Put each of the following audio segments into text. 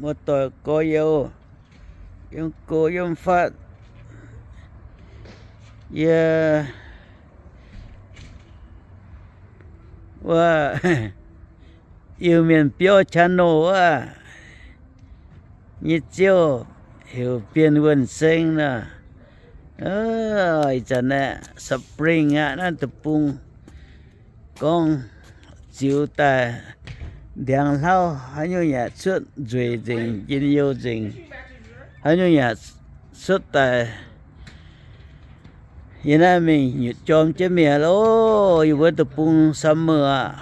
Muoz-doic gorx-youz, yiem go yiem fatv, yie wuov Iu-Mienh Biauv channel wuov nyei ziouv heuc Bienh Wuonh Seng nor. Ih zanc naaiv spring aqv, naaiv deic-bung gorngv ziux daaih ndiangx hlauv, haaix nyungc yaac cuotv nzueic nzengc, njien-youh nzengc, haaix nyungc yaac cuotv daaih. Yie naaiv mingh nyutc jorm jienv mi'aqv loh. Yie mbuo deic-bung summer aqv,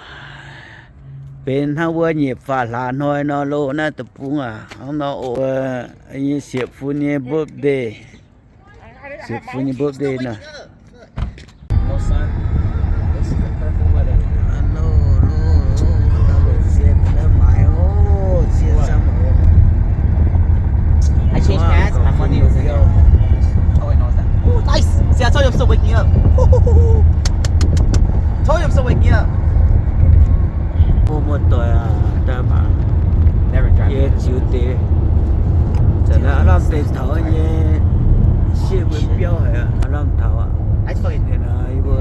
benx hnangv wuov nyic faah hlaax hnoi nor loh, naaiv deic-bung aac. Hnangv nor oc, nyei sieqv-fun nyei birthday. Sieqv-fun nyei birthday nor. I changed pads and my money was in there. Oh, wait, no, it's not. Ooh, nice! See, I told you I'm still waking up. Told you I'm still waking up. Muoz-doic aac, daaih mangc yie ziux deix. Zanc naaiv lamh deix taux nyei sieqv mbuo biauv haic aqv, lamh taux aqv. Yie mbuo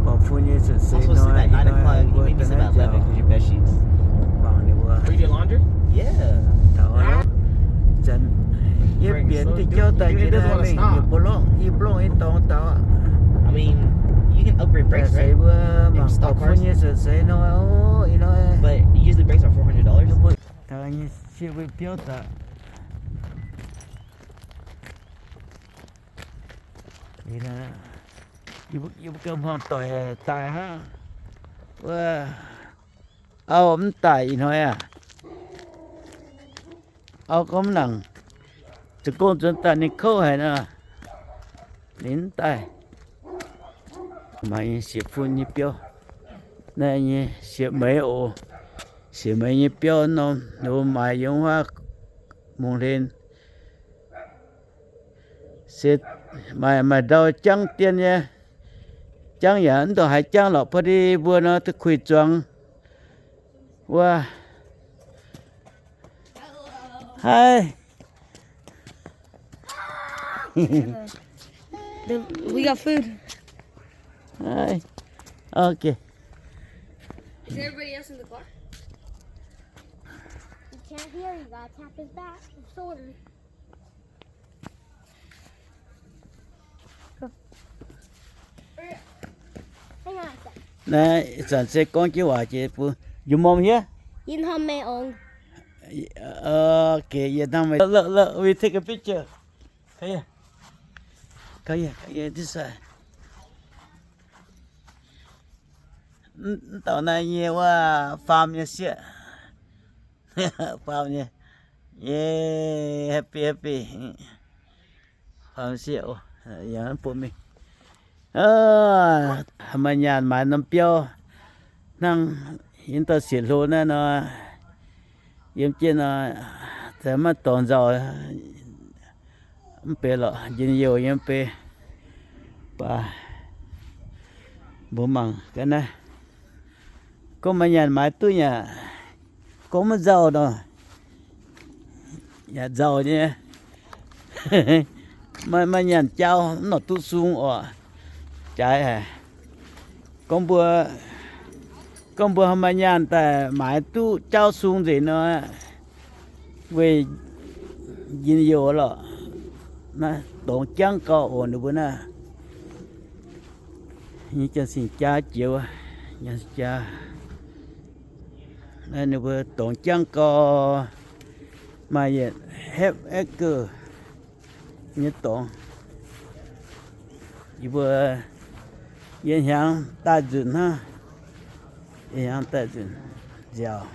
gorqv-fun nyei cin-seix nor, yie mbuo daaih naaiv nziaauc mangc ninh mbuo. Taux aqv. Zanc yie bienx diuh jauv daaih jiex naaiv mingh, yie mbuo longc i blongh i dorngx taux aqv. Seix mbuo mangc gorqv-fun nyei cin-seix nor, ih hnoi taux nyei sieqv mbuo biauv daaih. Yie mbuo ganh hmuangx doic daaih hnangv. Wuov, auv mv daaih ih hnoi aac. Auv gorngv mv nangc, zoux gong nzuonx daaih ninh kouv haic nor, ninh mv daaih. Mangc nyei sieqv-fun nyei biauv, naaiv nyei sieqv-meix oc. Sieqv-meix nyei biauv norm ninh mbuo maaiz yiem wuov mungz hlen. Se maaih, maaih ndau jangv dien nyei, jangv yaac mv ndongc haaix jangv lorqc, ba'di mbuo nor duqv kuih zuangx wuov. Hi. The, we got food. Hi. Okay. Is everybody else in the car? You can't hear, you gotta tap his back, his shoulder. Naaiv zanc se gorngv jienv waac jiex bun. You mom here? Okay, yeah, now we take a picture. Come here. Come here, come here, this side. Mv dauh naaiv nyei wuov farm nyei sieqv. Farm nyei. Yay, happy, happy. Farm sieqv oc, yangh bun mingh. Maaih nyaanh maaiz norm biauv hnangv yie dauh sieqv hlo naaiv nor, yiem jienv nor, maiv dorngx nzauh, mv benx lorqc, njien-youh nyei mv benx. Baac mbuo mangc ga'naaiv, gorngv maaih nyaanh maaiz duqv yaac gorngv maiv nzauh nor, yaac nzauh nyei. Maaih, maaih nyaanh jaauv mv nor duqv sung oc. Jaaix haic. Gorngv mbuo, gorngv mbuo maaih nyaanh daaih maaiz duqv jaauv sung nzengc nor, weic njien-youh lorqc. Naaiv dorngx jangv gau oc, ninh mbuo naaiv. Nyei janx-singx jaa jiex wuov, janx-singx jaa. Naaiv ninh mbuo dorngx jangv gau, maaih yietc hepv acre nyei dorngx. Yie mbuo, yie hnyangx daaih nzunc hnangv. Yie hnyangx daaih nzunc nziaauc.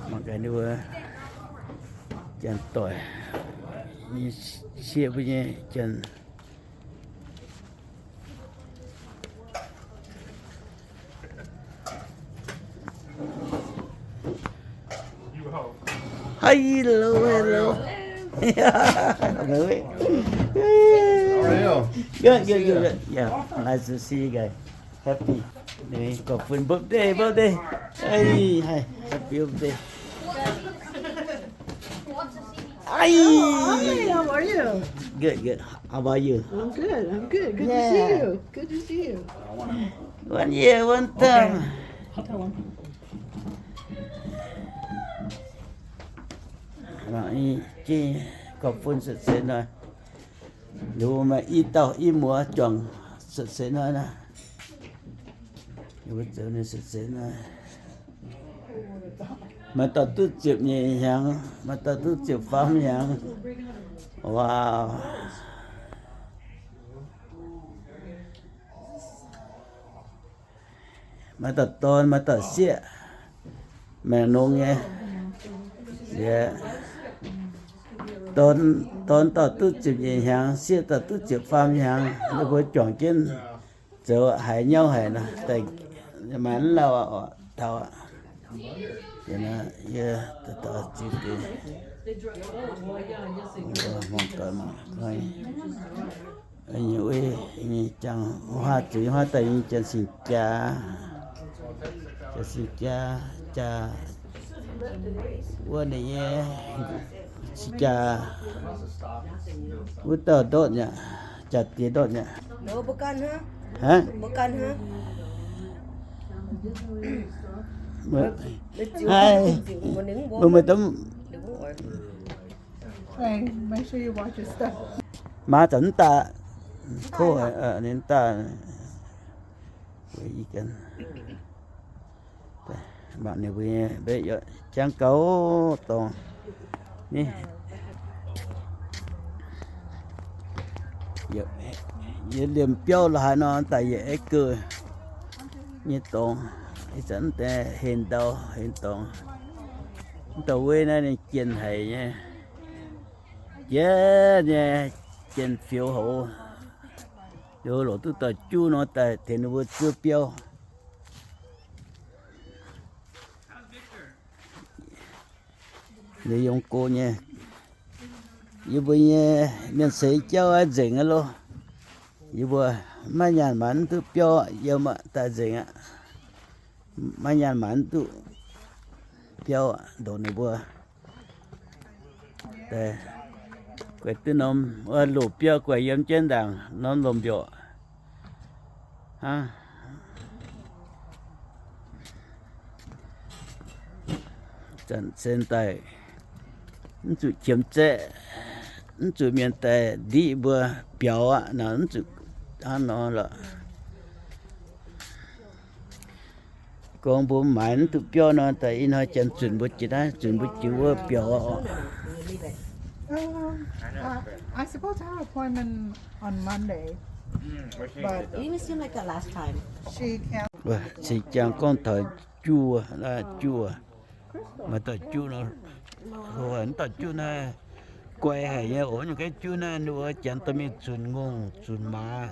Mangc gaax ninh mbuo janx-doic, sieqv mbuo nyei janx. Hello, hello. Good, good, good, good. Yeah, nice to see you guys. Happy. Hey, ขอบคุณ birthday, birthday. Hey, hi, happy birthday. Hi. Hi, how are you? Good, good. How about you? I'm good. I'm good. Good to see you. Good to see you. One year, one time. ขอบคุณ เสร็จๆ หน่อย. Liuz maaih i dauh i muoz juangc setv-setv nor naaiv. Liuz mbuo zoux ninh setv-setv nor. Maaih dauh duqv ziepc nyeic hnyangx, maaih dauh duqv ziepc faam hnyangx. Wow. Maaih dauh dorn, maaih dauh sieqv, maengc nongx nyei. Yie dorn, dorn dauh duqv ziepc nyeic hnyangx, sieqv dauh duqv ziepc faam hnyangx. Ninh mbuo juangc jienv zoux haiz nyauv haic nor, daaih maaih mv lauh aqv, taux aqv. Yie, yie, mangc doic mangc, jangx huaav zuqc huaav daaih nyei janx-singx jaax, janx-singx jaax, jaax wuov ninh nyei jaax, wuov dauh ndortv nyei, jaax diex ndortv nyei. Hnangv, meih, meih, meih, Hey, make sure you watch your step. Maa zanc mv daaih, kov, ninh mv daaih, mangc ninh mbuo nyei, jangv gaux dorngx. Yie liemh biauv la'haaix nor daaih yietc acre nyei dorngx. Ih zanc mv deix henx ndau, henx dorngx. Mv dauh weiv naaiv ninh jienh haic nyei, jiex nyei, jienh fioux houx. Liuz lorz duqv dauh juv nor daaih tengx ninh mbuo zuov biauv. Ninh yungz go nyei. Yie mbuo nyei mienh seix jauv aeqv, nzengc aqv loh. Yie mbuo maiv nyaanh maanc mv duqv biauv, yiem aqv, daaih nzengc aqv. Maiv nyaanh maanc mv duqv biauv, ndongc ninh mbuo guaix duqv norm, wuov loz-biauv guaix yiem jienv ndaangc norm lomc mbiorqc hnangv. Zanc sen daaih mv zuqc qiemx zaeqv, mv zuqc mienh daaih ndiqv mbuo biaux aqv nor, mv zuqc hnangv nor lorqc. Gorngv mbuo maaiz mv duqv biauv nor, daaih ih hnoi janx zunc mbuo jiex naaiv, zunc mbuo jiex wuov biaux. Um, uh, I supposed to have an appointment on Monday, but she can't. Cing jang gorngv taux juv, juv, maaih dauh juv nor, mv dauh juv naaiv guai haic nyei oc. Nyungc gaax juv naaiv ninh mbuo janx dorh mingh zunc ngongh zunc maaz,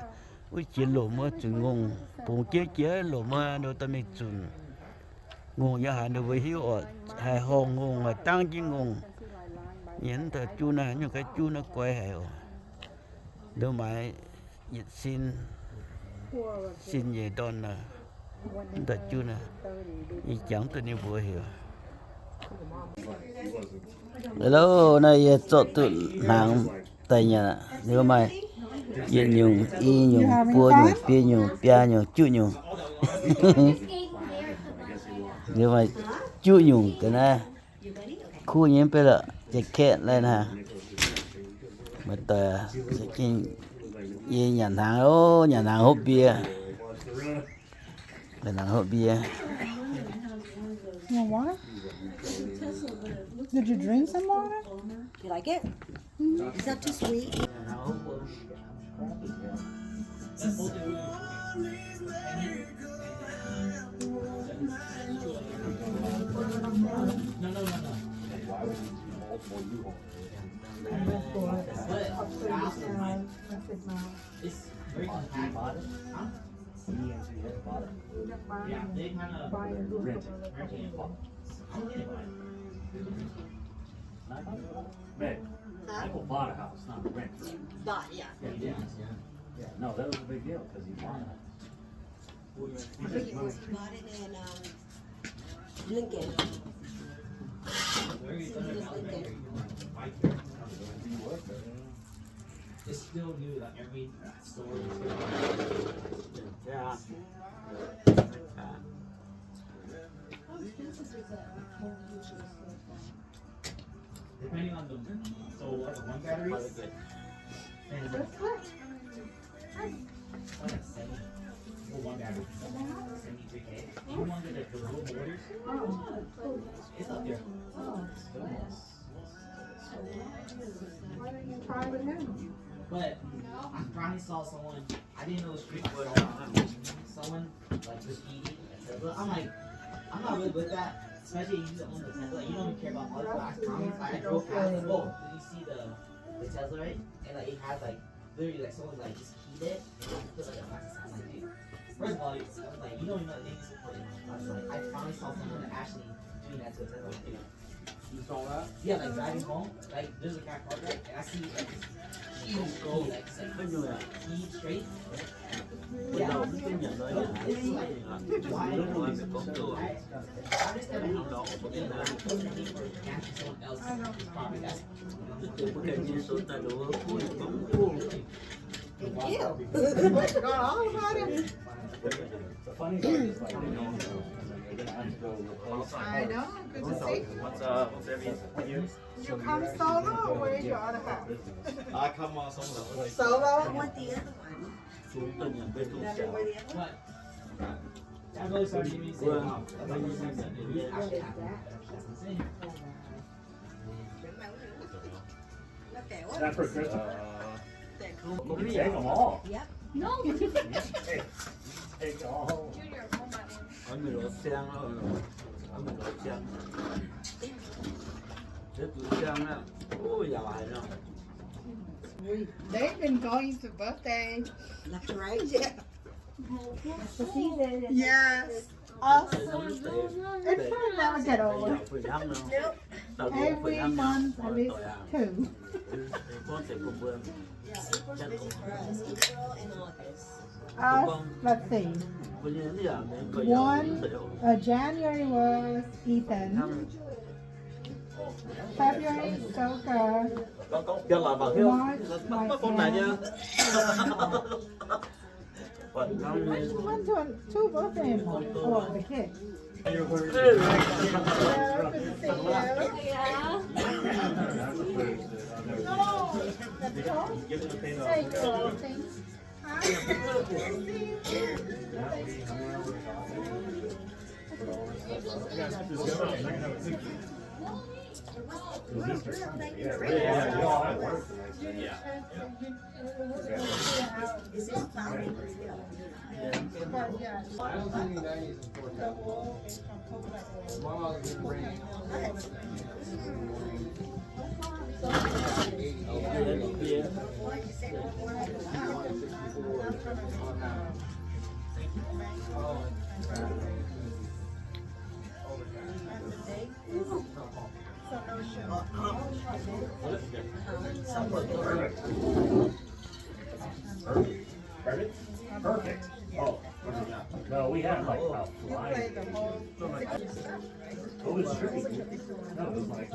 wuov jiex lomc wuov zunc ngongh, bungx jiex jiex lomc wuov ninh mbuo dorh mingh zunc ngongh. Yaac haiz ninh mbuo hiuv oc, haih horngh ngongh, haih dangv jienv ngongh. Yie mv dauh juv naaiv, nyungc gaax juv naaiv guai haic oc. Nduov maaiz yietc sin, sin nyeic ndorn naaic, mv dauh juv naaiv, yie jangx duqv ninh mbuo heuc. Hello, naaiv yie zorqv duqv hnaangx daaih nyanc aqv. Liuz maaih yietc nyungc, i nyungc, buo nyungc, biei nyungc, biaa nyungc, juqv nyungc. Liuz maaih juqv nyungc ga'naaiv. Kuv nyei mv bei lorqc, jacket lai naaiv. Maaih doic, yie nyanc hnaangx, o, nyanc hnaangx hopv mbie. Nyanc hnaangx hopv mbie. You want water? Did you drink some water? You like it? Is that too sweet? Babe, huh? People bought a house, not rent. Bought, yeah. Yeah, yeah. Yeah, no, that was a big deal because he bought it. I think he bought it in, um, Lincoln. Saint Louis, Lincoln. It's still new, like, every store is different. Yeah. Depending on the, so, like, one battery. And like seventy, or one battery, seventy-three K. You want the, the little motors? It's up there. Why don't you try with him? But I finally saw someone, I didn't know this street was someone, like, was eating a Tesla. I'm like, I'm not really with that, especially if you own the Tesla. You don't even care about others. But I finally, like, I drove past it. Oh, did you see the, the Tesla, right? And, like, it has, like, literally, like, someone, like, just keyed it and, like, put, like, a plastic sign. I'm like, dude, first of all, I was like, you don't even know the name is important. I was like, I finally saw someone actually doing that to a Tesla. Like, dude, you saw that? Yeah, like, driving home, like, there's a guy parked, right? And I see, like, this huge gold, like, it's, like, keyed straight. Yeah. It's like, why? I, I just never know. Someone else's property. That's Thank you. Forgot all about it. The funny part is, like, I know. Good to see you. What's up? What's everything? You come solo or where's your other half? I come on solo. Solo? I want the other one. Remember where the other one? What? That really started to give me some, um, actually, that's insane. Is that for Christmas? You can take them all. Yep. No. Take, take all. Junior, hold my hand. Hnamv mingh lorz siang, hnamv mingh lorz siang. Deix zuqc siang aqv. Ov, yaac haiz nor. They've been going to birthday. Left to right, yeah. Yes. Us. It's probably never get old. Every month at least two. Us, let's see. One, uh, January was Ethan. February, Soka. March, my aunt. One, two, two birthday months for the kids. Yeah, good to see you. Yeah. No, that's all. Say cool things. Hi. Good to see you. Thanks. Perfect. Perfect. Oh, no, we have, like, a fly. Oh, it's tricky. No, it was like,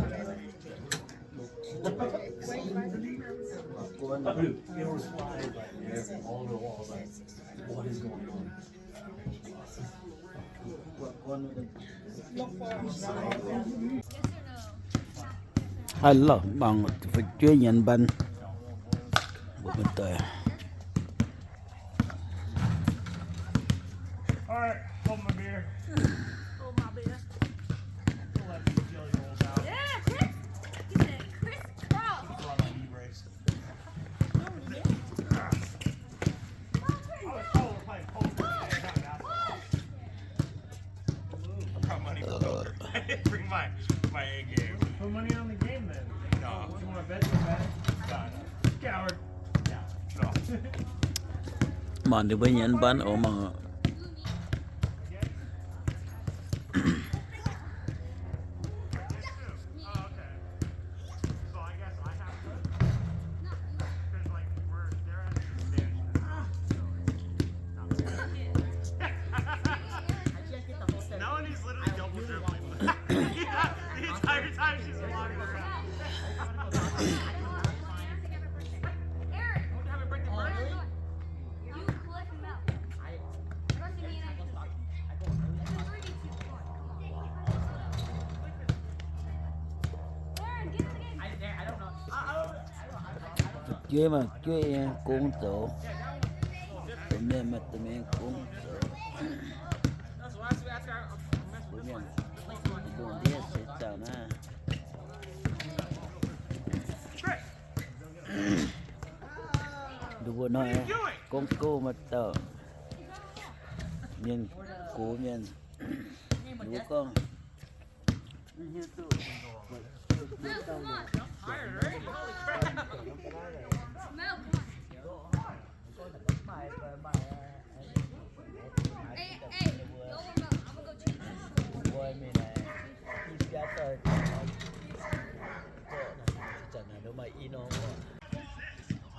uh, dude, it was flies, like, all the walls, like, what is going on? Haaix lauh mangc fu'jueiv nyanc mbaanh. Mbuo maiv daaih. All right, hold my beer. Hold my beer. We'll let you feel your old out. Yeah, Chris. He said, Chris, bro. Throw on my knee brace. I was told we're playing poker today, not basketball. I brought money for poker. I didn't bring my, my A game. Put money on the game then. No. You wanna bet, you bet. No, no. Coward. No, no. Mangc ninh mbuo nyanc mbaanh oc, mangc. Jueiv maaih jueiv nyei gong zoux. Domh mienh maaih domh mienh nyei gong zoux. Mbuo mienh lungh ndiev seix zaangc naaiv. Nduov mbuo hnoi gorngv gouv maaih dauh mienh, gox mienh, nduov gorngv,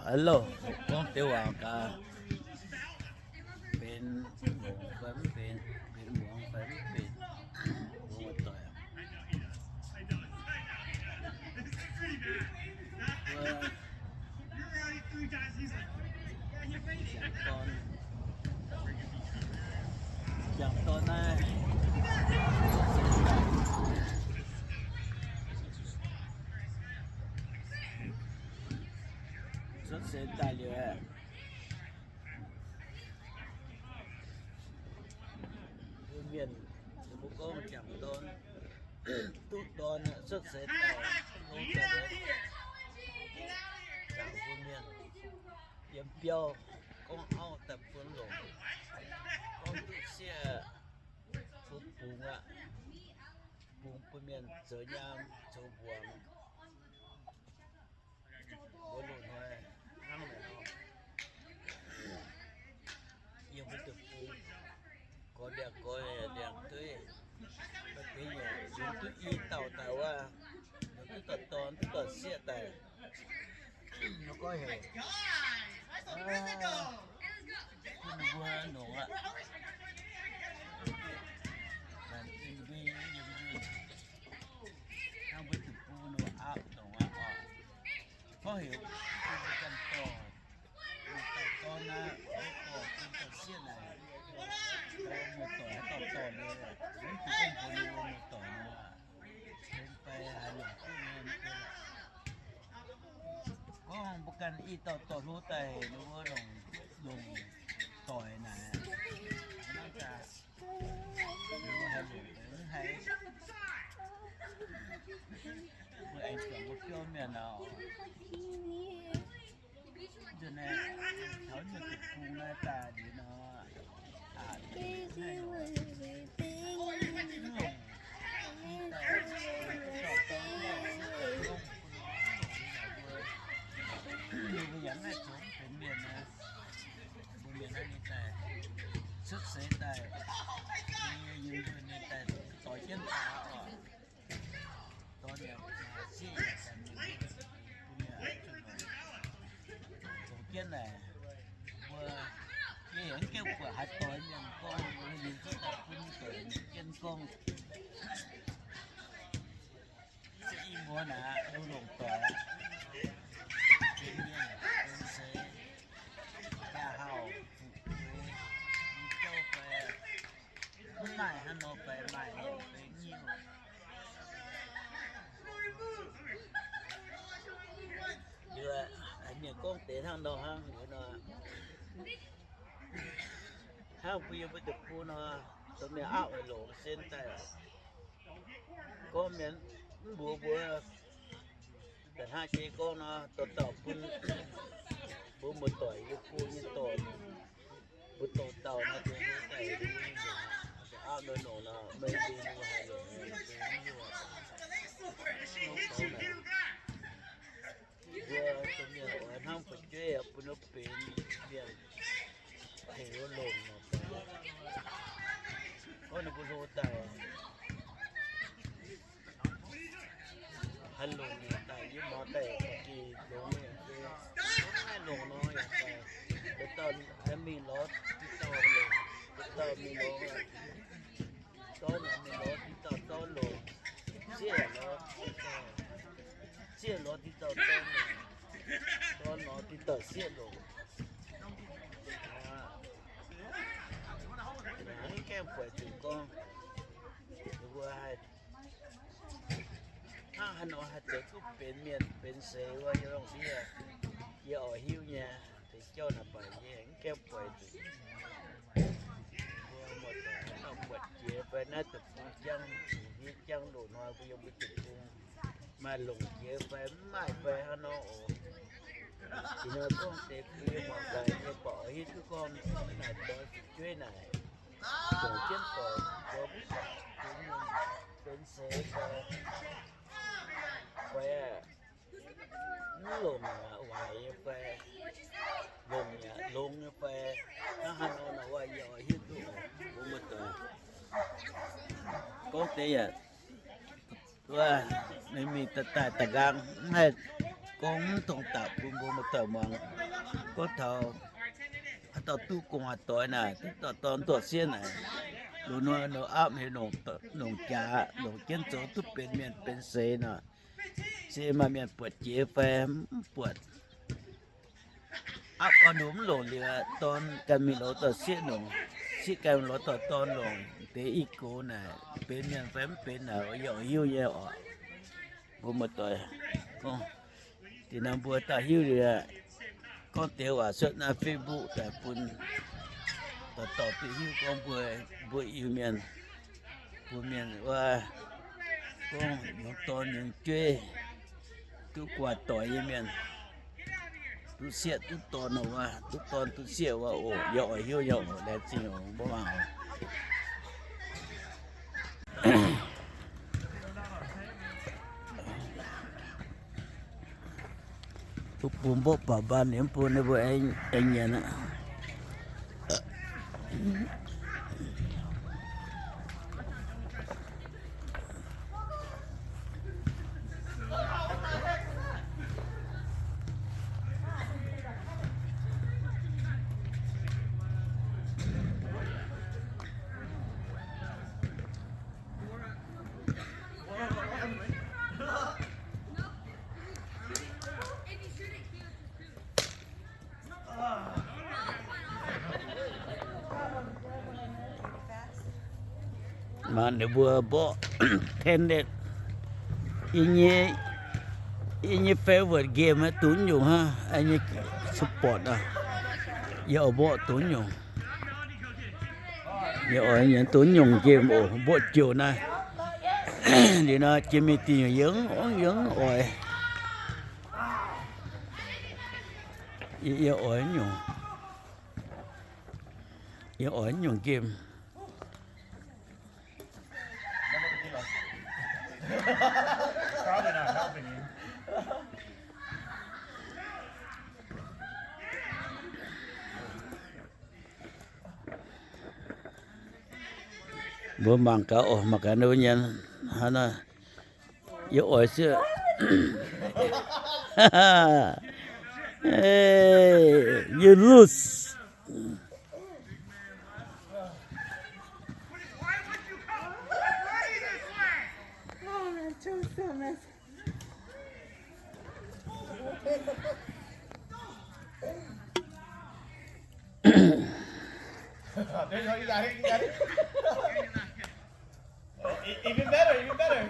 Hello, gorngv deix waac gaax, benx muangx fai mv benx, benx muangx fai mv benx, mbuo muoz-doic. M'jangc dorn naaiv, cuotv seix daaih liuz, mbuo mienh, mbuo gorngv m'jangc dorn, duqv dorn cuotv seix daaih, m'jangc mbuo mienh yiem biauv gorngv auv daaih bun longc, gorngv duqv sieqv bun bungx aqv, bungx bun mienh zoux nyaam zoux mbuangz. Mbuo loz-hnoi hnangv naaic nor, yiem mbuo deic-bung, gorx-ndiangx gorx, ndiangx-dueiv, deix nyungc yungz duqv i dauh daaih wuov, yungz duqv dauh dorn, duqv dauh sieqv daaih. Gorngv heuc, bun ninh mbuo longc aqv. Laengz zingh mbuo yiem nzuih, hnangv mbuo deic-bung ninh mbuo aapv longc aqv oc. Gorngv heuc bun mbuo ganh dorh, dauh dorn aqv, mbuo dorh bun dauh sieqv naaic, muoz-doic haaix dauh dorh liuz, mv dungx gorngv mbuox ninh mbuo muoz-doic nor, fai haaix longc duqv nyei. Gorngv mbuo ganh i dauh dorh hlo daaih, ninh mbuo longc, longc doic naaic, hnangv gaax, ninh mbuo haih longc, mv haih. Mbuo aengx zuangx mbuo biauv mienh nor, nzunc naaiv taux nzunc deic-bung naaiv daaih liuz nor, mbuo yaac maiv zoux benx mienh aqv. Mbuo mienh naaiv ninh daaih cuotv seix daaih, yie yiem ninh daaih doix jienv daaih oc. Dorn yaac sieqv yaac ganh mingh, bun mienh zoux jienv naaic. Mbuo, yie yaac mv gaengh buatc haaix doix mienh gorngv, mbuo yie cuotv daaih bun doic mingh jienv gorngv. Se i muoz naaic, mbuo longc doic, benx mienh, benx seix, yaac hauh fu'jueiv, nyei jauv fai, mv maaih hnangv nor fai maaih nyei fai nyiuh. Liuz, mienh gorngv deix hnangv nor hnangv nor, hnangv mbuo yiem mbuo deic-bung nor, dorh mienh aapv haaix longc sen daaih, gorngv mienh mv mbuox mbuo, da'hnangv jiex gorngv nor, dauh dauh bun mbuo muoz-doic yiem go nyei dorh, mbuo dorh dauh nor, deix hlo daaih, aapv nor longc nor, meih mbuo haih longc, mbuo domh mienh oix hnamv fu'jueiv bun wuov benx mienh heuc longc nor, gorngv ninh mbuo hlo daaih, haih longc daaih yiem mor daaih geh longx nyei, mv haih longc nor yaac daaih, dauh dauh mingh lorz diqc dauh longc, dauh dauh mingh lorz, dorv naaic mingh lorz diqc dauh dorv longc, sieqv lorz, sieqv lorz diqc dauh dorv longc, dorn lorz diqc dauh sieqv longc. Mv gaengh buatc zuqc gorngv, ninh mbuo haih hnangv haaix nor haih zoux duqv benx mienh benx seix wuov, yie longc ndiev, Yie oix hiuv nyei, deix jauv naaic baac yie mv gaengh buatc zuqc. Mbuo muoz-doic haaix dauh buatc jiex fai naaiv deic-bung jangv, zuqc hiuv jangv loz hnoi mbuo yiem mbuo deic-bung maaih longc jiex fai mv maaih fai hnangv nor oc. Ih hnoi gorngv deix bun yie muangx daaih, yie buatc oix hiuv duqv gorngv naaic doix fu'jueiv naaic, longc jienv doic mbuo benx seix fai, fai mv longc yaac waaic nyei fai, longc yaac longx nyei fai, hnangv haaix nor nor, yie oix hiuv duqv oc. Mbuo muoz-doic gorngv deix yaac wuov, mingh mingh daaih daaih da'nqaang mv haih gorngv mv tong dapc bun mbuo muoz-doic muangx. Gorngv taux haaix dauh duqv gu'nguaaz doix naaic, duqv dorh dorn ndoqv sieqv naaic, loz-hnoi nor aapv heuc longc jaax, longc jienv zoux duqv benx mienh benx seix nor. Se maaih mienh buatc jiex fai mv buatc. Aapv gorn nor mv longc liuz, dorn ganh mingh lorz dorh sieqv longc, sieqv ganh lorz dorh dorn longc. Deix i gox naaic benx mienh fai mv benx naaic, yie oix hiuv nyei oc. Mbuo muoz-doic gorngv, deix naaiv mbuo daaih hiuv liuz, gorngv deix waac cuotv naaiv Facebook daaih bun dauh dauh duqv hiuv gorngv mbuo, mbuo Iu-Mienh, mbuo mienh wuov, gorngv yungz dorn yungz jueiv, duqv guaax doic nyei mienh, duqv sieqv duqv dorn wuov, duqv dorn duqv sieqv wuov oc. Yie oix hiuv nyei oc. Laengz zingh oc, mbuo mangc oc. Duqv bun mborqv baac mbaan liuz mv bun ninh mbuo aengx nyienz aqv. Mangc ninh mbuo mborqv tennis, yie nyei, yie nyei favorite game duqv nyungc hnangv, yie nyei sport aqv. Yie oix mborqv duqv nyungc. Yie oix nyienz duqv nyungc game oc, mborqv joux naaiv. Liuz nor jiex mingh dingh yie mv, yie mv oix. Yie, yie oix nyungc, yie oix nyungc game. Mbuo mangc gaax oc, mangc gaax ninh mbuo nyienz hnangv naaiv. Yie oix se. Hey, you lose. There you go, you got it, you got it. Oh, e-, even better, even better.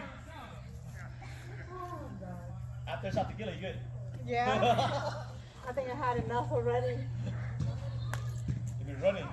After shot together, you good. Yeah. I think I had enough already. You've been running.